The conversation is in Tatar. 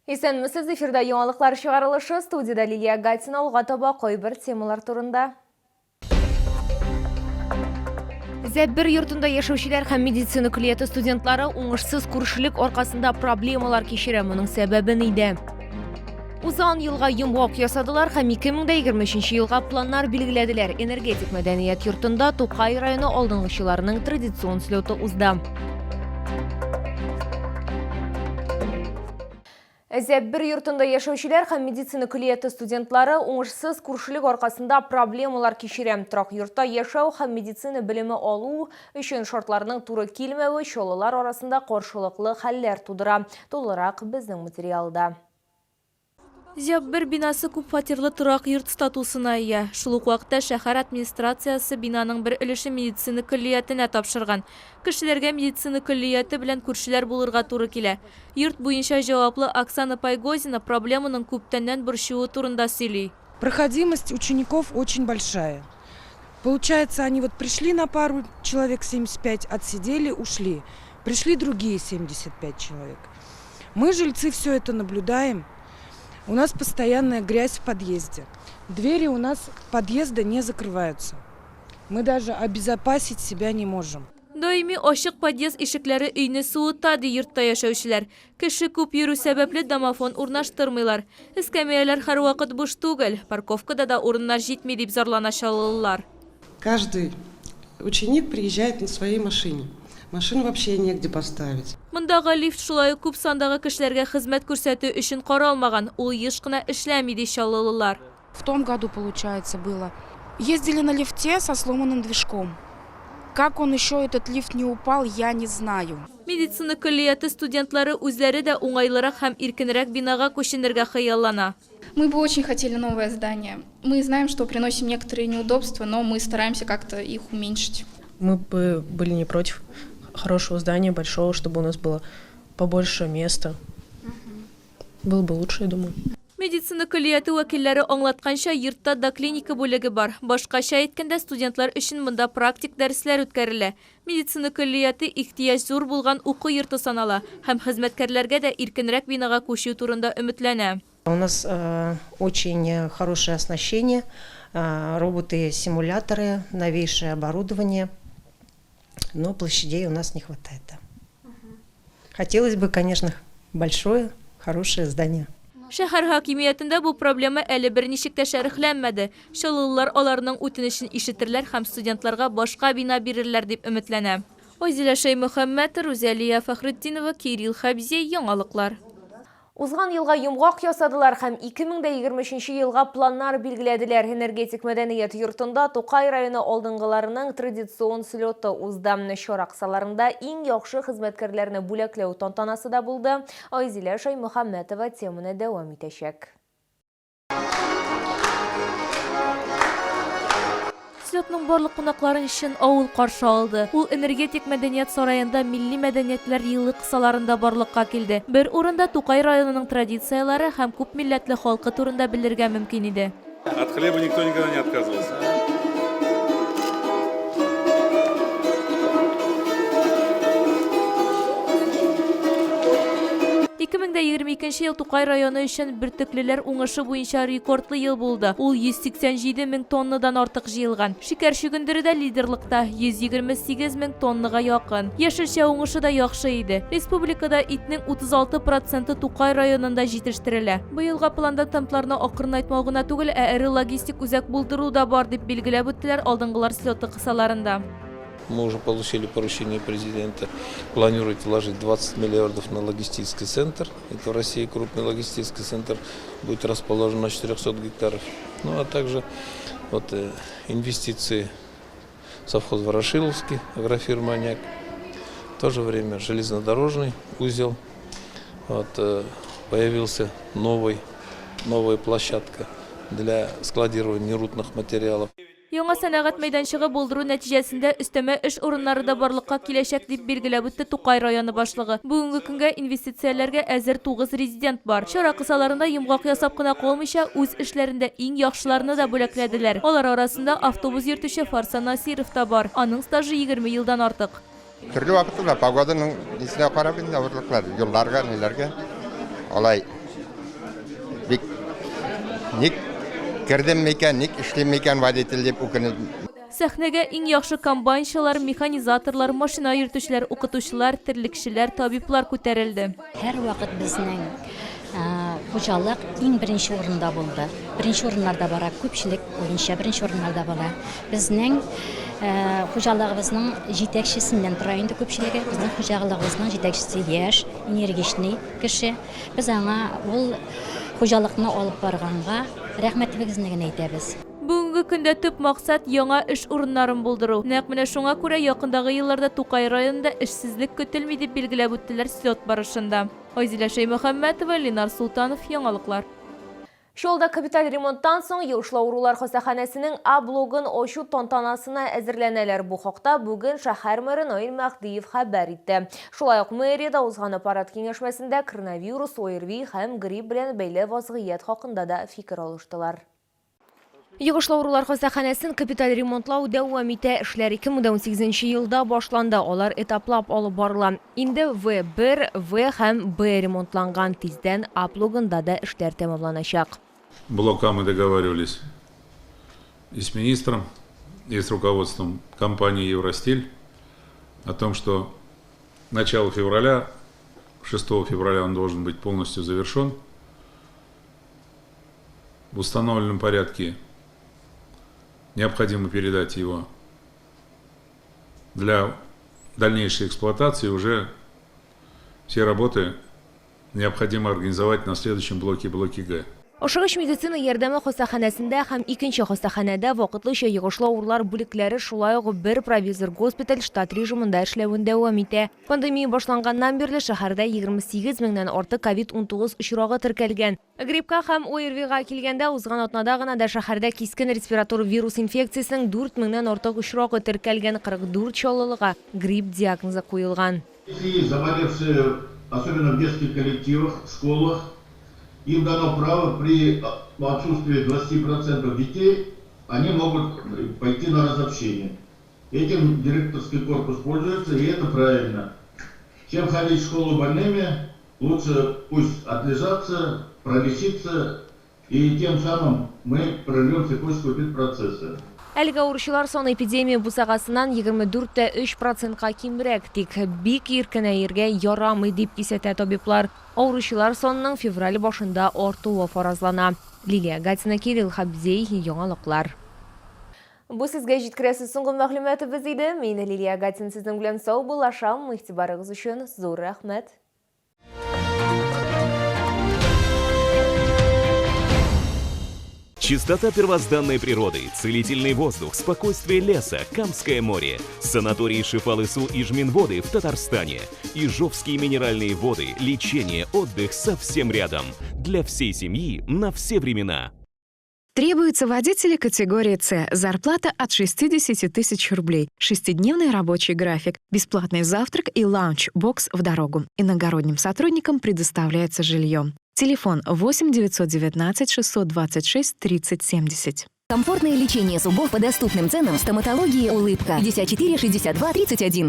Исәнмесез, эфирда яңалыклар чыгарылышы, студиядә Лилия Гатина, алга таба кайбер темалар турында. Зәббер йортында яшәүчеләр һәм медицина көллияте студентлары уңышсыз күршелек аркасында проблемалар кичерә. Моның сәбәбе нидә? Узган елга йомгак ясадылар һәм 2023 елга планнар билгеләделәр. Энергетик мәдәният йортында Тукай районы алдынгычыларының традицион слеты узды. Зәббер йортында яшәүчеләр һәм медицина көллияте студентлары уңышсыз күршелек аркасында проблемалар кичерә. Торак йортта яшәү һәм медицина белеме алу өчен шартларның туры килмәве чаллылар арасында каршылыклы хәлләр тудыра. Тулырак безнең материалда. Зяббер бинасы күпфатирлы торак йорт статусына ия. Шул ук вакытта шәһәр администрациясе бинаның бер өлешен медицина көллиятенә тапшырган. Кешеләргә медицина көллияте белән күршеләр булырга туры килә. Йорт буенча җаваплы Оксана Пайгозина проблеманың күптәннән борчуы турында сөйли. Проходимость учеников очень большая. Получается, они вот пришли на пару, человек 75, отсидели, ушли. Пришли другие 75 человек. Мы, жильцы, все это наблюдаем. У нас постоянная грязь в подъезде. Двери у нас подъезда не закрываются. Мы даже обезопасить себя не можем. Даими ачык подъезд ишекләре өйне суыта, ди йортта яшәүчеләр. Кеше күп йөрү сәбәпле домофон урнаштырмыйлар. Эскәмияләр һәрвакыт буш түгел, парковкада да урыннар җитми, дип зарлана чаллылылар. Каждый ученик приезжает на своей машине. Машину вообще негде поставить. Мондагы лифт шулай ук күп сандагы кешеләргә хезмәт күрсәтү өчен каралмаган, ул еш кына эшләми, ди чаллылылар. В том году, получается, было. Ездили на лифте со сломанным движком. Как он еще, этот лифт, не упал, я не знаю. Медицина көллияте студентлары үзләре дә уңайлырак һәм иркенрәк бинага күченергә хыяллана. Мы бы очень хотели новое здание. Мы знаем, что приносим некоторые неудобства, но мы стараемся как-то их уменьшить. Мы бы были не против хорошего здания, большого, чтобы у нас было побольше места. Было бы лучше, я думаю. Медицина көллияте вәкилләре аңлатканча, йортта доклиника бүлеге бар. Башкача әйткәндә, студентлар өчен монда практик дәресләр үткәрелә. Медицина көллияте ихтыяҗ зур булган уку йорты санала һәм хезмәткәрләргә дә иркенрәк бинага күчү турында өметләнә. У нас очень хорошее оснащение, роботы-симуляторы, новейшее оборудование, но площадей у нас не хватает. Да. Хотелось бы, конечно, большое, хорошее здание. Шәһәр хакимиятендә бу проблема әле берничек тә шәрехләнмәде. Чаллылылар аларның үтенечен ишетерләр һәм студентларга башка бина бирерләр дип өметләнә. Айзилә Шәймөхәммәт, Рузәлия Фәхретдинова, Кирилл Хәбзей, Яңалыклар. Узган елга йомгак ясадылар һәм 2023 елга планнар билгеләделәр. Энергетик мәдәният йортында Тукай районы алдынгыларының традицион слеты узды. Чара кысаларында иң яхшы хезмәткәрләрне бүләкләү тантанасы да булды. Айзилә Шаймөхәммәтова теманы дәвам итәчәк. Слетның барлык кунакларын чын авыл каршы алды. Ул Энергетик мәдәният сараенда Милли мәдәниятләр елы кысаларында барлыкка килде. Бер урында Тукай районының традицияләре һәм күпмилләтле халкы турында белергә мөмкин иде. От хлеба никто никогда не отказывался. 2022 ел Тукай районы өчен бөртеклеләр уңышы буенча рекордлы ел булды, ул 187 мең тоннадан артык җыелган. Шикәр чөгендере дә лидерлыкта, 128 мең тоннага якын. Яшелчә уңышы да яхшы иде. Республикада итнең 36 проценты Тукай районында җитештерелә. Быелга планда темпларны акрынайтмау гына түгел, ә эре логистик үзәк булдыру да бар, дип билгеләп үттеләр алдынгылар слеты кысаларында. Мы уже получили поручение президента. Планирует вложить 20 миллиардов на логистический центр. Это в России крупный логистический центр будет расположен на 400 гектаров. Ну а также вот, инвестиции в совхоз Ворошиловский, агрофирма «Аняк». В то же время железнодорожный узел. Вот, появился новый, новая площадка для складирования нерудных материалов. Яңа сәнәгать мәйданчыгы булдыру нәтиҗәсендә өстәмә эш урыннары да барлыкка киләчәк, дип билгеләп үтте Тукай районы башлыгы. Бүгенге көнгә инвестицияләргә әзер тугыз резидент бар. Чара кысаларында йомгак ясап кына калмыйча, үз эшләрендә иң яхшыларны да бүләкләделәр. Алар арасында автобус йөртүче Фарса Насыйров та бар. Аның стажы 20 елдан артык. Төрле вакытта да погоданың нисенә карап инде авырлыклар, юлларга, ниләргә. Алай. Бик ник кердем микән, ник эшлим микән водитель дип үкенеп. Сәхнәгә иң яхшы комбайнчылар, механизаторлар, машина йөртүчеләр, укытучылар, терлекчеләр, табиблар күтәрелде. Һәрвакыт безнең хуҗалык иң беренче урында булды. Беренче урыннарда бара, күпчелек буенча беренче урыннарда бара. Безнең хуҗалыгыбызның җитәкчесеннән тора инде күпчелеге. Безнең хуҗалыгыбызның җитәкчесе яшь, энергичный кеше. Без аңа ул хуҗалыкны алып барганга рәхмәтебезне генә әйтәбез. Бүгенге көндә төп максат, яңа эш урыннарын булдыру. Нәкъ менә шуңа күрә якындагы елларда Тукай районында эшсезлек көтелми, дип билгеләп үттеләр слет барышында. Айзилә Шәймөхәммәтова, Ленар Солтанов, Яңалыклар. Чаллыда капиталь ремонттан соң Йогышлы авырулар хастаханәсенең А блогын ачу тантанасына әзерләнәләр. Бу хакта бүген шәһәр мэры Наил Мәһдиев хәбәр итте. Шулай ук мэриядә узган аппарат киңәшмәсендә коронавирус, ОРВИ һәм грипп белән бәйле вазгыять хакында да фикер алыштылар. Йогышлы авырулар хастаханәсен капиталь ремонтлау дәвам итә. Эшләр 2018 елда башланды, алар этаплап алып барыла. Инде В1, В һәм Б ремонтланган, тиздән А блогында да эшләр тәмамланачак. Блок А мы договаривались и с министром, и с руководством компании Евростиль о том, что начало февраля, 6 февраля он должен быть полностью завершен. В установленном порядке необходимо передать его для дальнейшей эксплуатации. Уже все работы необходимо организовать на следующем блоке, блоке Г. Ашыгыч медицина ярдәме хастаханәсендә һәм икенче хастаханәдә вакытлыча йогышлы авырулар бүлекләре, шулай ук бер провизор госпиталь штат режимында эшләвен дәвам итә. Пандемия башланганнан бирле шәһәрдә 28 меңнән артык ковид-19 очрагы теркәлгән. Гриппка һәм ОРВИга килгәндә, узган атнада гына да шәһәрдә кискен респиратор вирус инфекциясенең 4 меңнән артык очрагы теркәлгән, 44 чаллылыга грипп диагнозы куелган. Если заболевшие, особенно в детских коллективах, школах, им дано право при отсутствии 20% детей, они могут пойти на разобщение. Этим директорский корпус пользуется, и это правильно. Чем ходить в школу больными, лучше пусть отлежаться, пролечиться, и тем самым мы прервем цепочку эпидпроцесса. Әлегә авыручылар саны эпидемия бусагасыннан 24,3 процентка кимрәк, тик бик иркенәергә ярамый, дип кисәтә табиблар. Авыручылар санының февраль башында артуы фаразлана. Лилия Гатина, Кирилл Хабзей, Яңалыклар. Бу сезгә җиткерәсе соңгы мәгълүматыбыз иде. Мин Лилия Гатина сезнең белән саубуллашам. Игътибарыгыз өчен зур рәхмәт. Чистота первозданной природы, целительный воздух, спокойствие леса, Камское море, санатории Шифалысу и Жминводы в Татарстане, Ижовские минеральные воды, лечение, отдых совсем рядом. Для всей семьи на все времена. Требуются водители категории С. Зарплата от 60 тысяч рублей. Шестидневный рабочий график. Бесплатный завтрак и ланч-бокс в дорогу. Иногородним сотрудникам предоставляется жилье. Телефон 8 919 626 30 70. Комфортное лечение зубов по доступным ценам в стоматологии «Улыбка». 54 62 31.